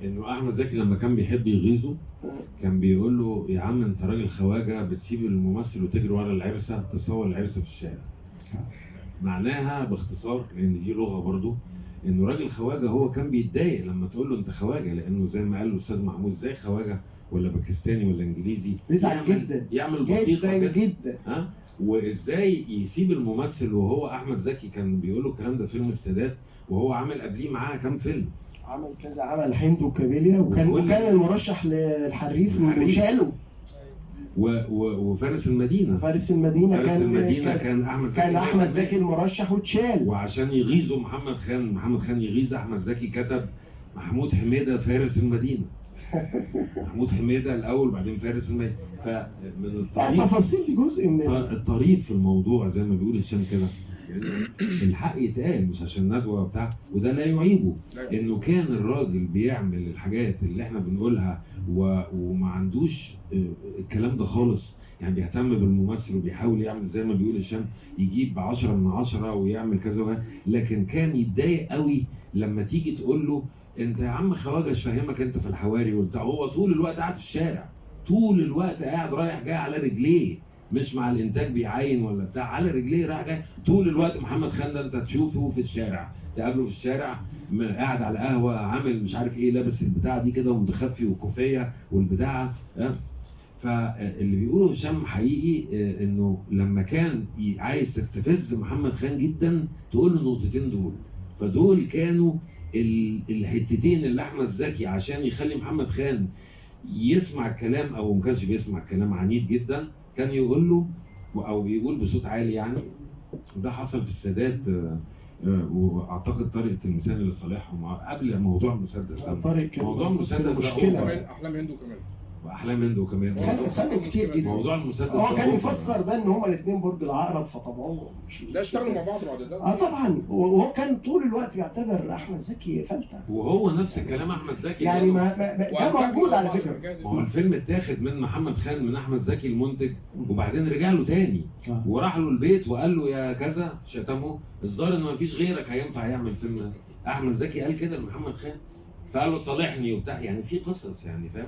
انه احمد زكي لما كان بيحب يغيظه كان بيقول له يا عم انت راجل خواجه بتسيب الممثل وتجري ورا العرسه، تصور العرسه في الشارع. معناها باختصار، لان دي لغة برضو، انه راجل خواجه هو كان بيتضايق لما تقول له انت خواجه، لانه زي ما قال الاستاذ محمود، ازاي خواجه ولا باكستاني ولا انجليزي بيزعل جدا يعمل بطيخه جدا جدا. ها، وازاي يسيب الممثل؟ وهو احمد زكي كان بيقول له الكلام ده في فيلم السادات، وهو عامل قبليه معاه كام فيلم، عمل كذا، عمل هند وكابيليا، وكان المرشح للحريف وشاله، وفارس المدينة. فارس المدينة فارس المدينة كان احمد زكي، كان احمد زكي المرشح واتشال. وعشان يغيظوا محمد خان، محمد خان يغيظ احمد زكي، كتب محمود حميده فارس المدينة. محمود حميده الاول بعدين فارس المدينة. فمن الطريف التفاصيل دي جزء من الطريف في الموضوع زي ما بيقول هشام كده، يعني الحق يتقال مش عشان ندوه وبتاع، وده لا يعيبه، انه كان الراجل بيعمل الحاجات اللي احنا بنقولها وما عندوش الكلام ده خالص. يعني بيهتم بالممثل وبيحاول يعمل زي ما بيقول هشام، يجيب 10 من 10 ويعمل كذا، لكن كان يتضايق قوي لما تيجي تقول له انت يا عم خواجه مش فاهمك انت في الحواري وبتاع. هو طول الوقت قاعد في الشارع، طول الوقت قاعد رايح جاي على رجليه، مش مع الانتاج بيعاين ولا بتاع، على رجليه رايح جاي طول الوقت. محمد خان ده انت تشوفه في الشارع، تقابله في الشارع قاعد على قهوة عامل مش عارف ايه، لابس البتاعه دي كده ومتخفي والكوفيه والبتاعه. فاللي بيقوله هشام حقيقي، انه لما كان عايز تستفز محمد خان جدا تقول له النقطتين دول، فدول كانوا الحتتين اللي احمد زكي عشان يخلي محمد خان يسمع الكلام، او ما كانش بيسمع الكلام، عنيد جدا، كان يقول له او بيقول بصوت عالي يعني. وده حصل في السادات، واعتقد طارق التلمساني اللي صالحهم قبل موضوع المسدس ده. طارق كان موضوع المسدس ده مشكلة. احلام هندو كمان، واحلام هندو كمان، خلوا كتير جدا موضوع المسدس. هو كان يفسر ده ان هما الاثنين برج العقرب، فطبعا مش لا اشتغلوا مع بعض بعد ده. طبعا، وهو كان طول الوقت بيعتبر احمد زكي فلتة، وهو نفس الكلام احمد زكي يعني ما ده موجود على فكرة. ما هو الفيلم اتاخد من محمد خان، من احمد زكي المنتج، وبعدين رجع له تاني وراح له البيت وقال له يا كذا، شتمه، الظاهر ان ما فيش غيرك هينفع يعمل فيلم ده. احمد زكي قال كده لمحمد خان، فقال له صالحني وبتاع، يعني في قصص يعني، فاهم؟